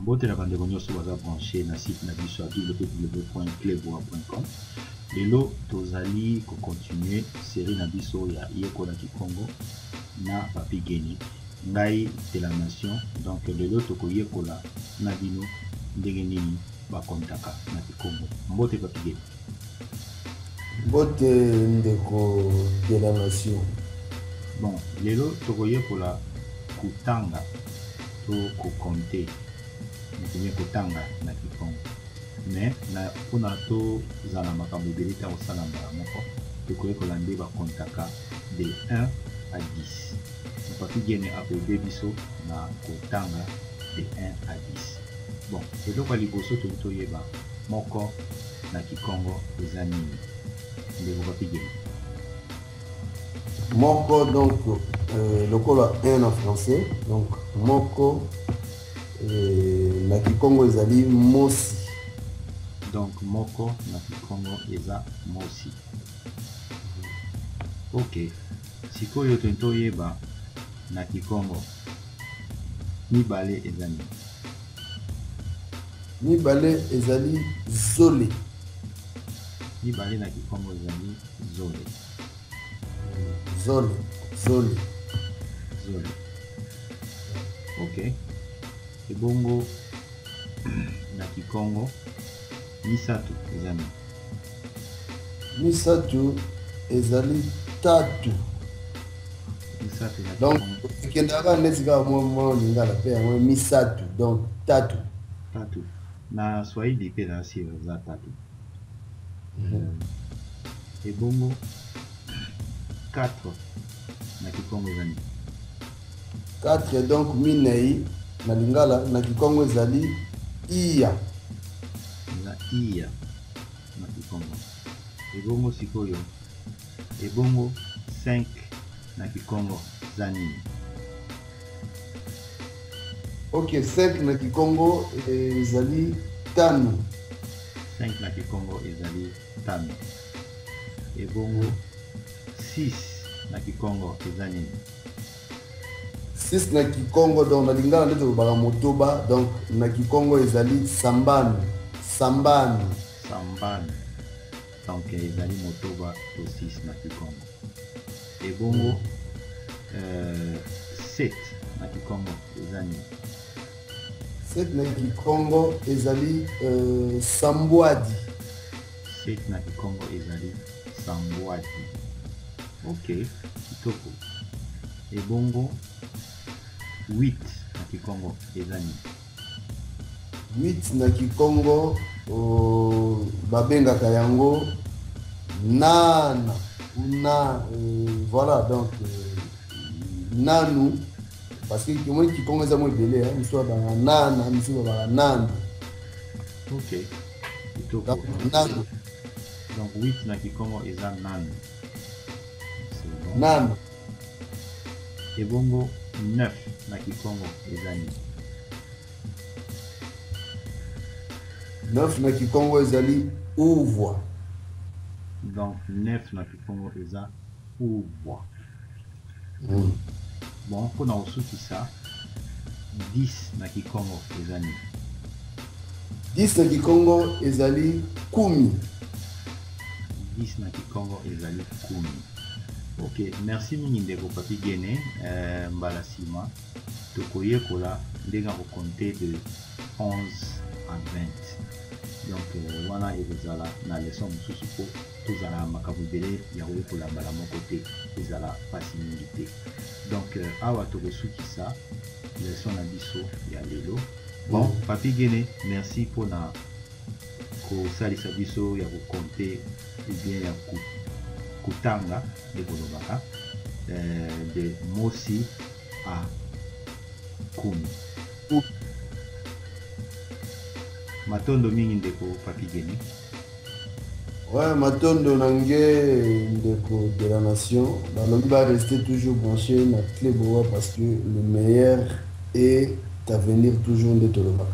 Mbote na bandeko nyonso baza branche na site na biso ya www.cleboa.com. Lelo tozali kocontinue série na biso ya Yekola Kikongo na Papi Gene, ngai de la nation. Donc lelo tokoyekola na bino ndenge nini bakontaka na Kikongo. Mbote Papi Gene. Mbote ndeko de la nation. Bon, lelo tokoyekola kotanga to kokonte, mokomi kotanga na Kikongo. Mais na mpona tozala makambo ebele ta kosala mbala moko, tokoyekola nde bakontaka de 1 à 10. Papi Gene akoyede biso na kotanga de 1 à 10. Bon, eloko ya liboso tolingi toyeba, moko na Kikongo eza nini, ndeko Papi Gene? Moko, donc lokola 1 en français, donc moko na Kikongo ezali mosi. Donc moko na Kikongo eza mosi. Ok, sikoyo tolingi toyeba na Kikongo mibale eza nini? Mibale ezali zole. Mibale na Kikongo ezali zole. Zole, zole. Zole. Ok, ebongo na Kikongo misato eza nini? Misato ezali tatu. Misato na Donc ekendaka neti kaka mwa lingala mpe yango misato, donc tatu. Tatu na Swahili mpe na si eza tatu. Ebongo 4 na Kikongo eza nini? 4, donc minei na lingala, na Kikongo ezali iya. Eza iya na Kikongo. Ebongo sikoyo, ebongo 5 na Kikongo eza nini? Ok, 5 na Kikongo ezali tano. 5 na Kikongo ezali tano. Ebongo 6 na Kikongo eza nini? 6 na Kikongo, donc na lingala nde tolobaka motoba, donc na Kikongo ezali sambanu. Sambanu. Sambanu. Donc ezali motoba to 6 na Kikongo. Ebongo 7 na Kikongo eza nini? 7 na Kikongo ezali sambwadi. 7 na Kikongo ezali sambwadi. Ok, kitoko. Ebongo 8 na Kikongo eza nini? 8 na Kikongo babengaka yango nana ou na, voilà, donc nanu, parce que omoni Kikongo eza mo ebele, misu babengaka nana, misu babengaka nanu. Ok, kitoko. Nanu. Donc 8 na Kikongo eza nanu. C'est bon. Nanu. Ebongo 9 na Kikongo eza nini? 9 na Kikongo ezali uvwa. Donc 9 na Kikongo eza uvwa. Bon, mpona kosukisa, 10 na Kikongo eza nini? 10 na Kikongo ezali kumi. 10 na Kikongo ezali kumi. Ok, merci mingi ndeko Papi Gene. Mbala nsima tokoyekola ndenge ya kokonte de 11 à 20. Donc wana ekozala na leçon mosusu mpo tozala na makambo ebele ya koyekola mbala moko te, ezala mpasi mingi te. Donc awa tokosukisa leçon na biso ya lelo. Bon, Papi Gene, merci mpona kosalisa biso ya kokonte ou bien ya kotanga nde kolobaka de mosi a kumi. Matondo mingi ndeko Papi Gene. Ouais, matondo na nge ndeko de la nation. Balobi ba rester toujours branché na Clé Boa parce que le meilleur est à venir toujours nde tolobaka.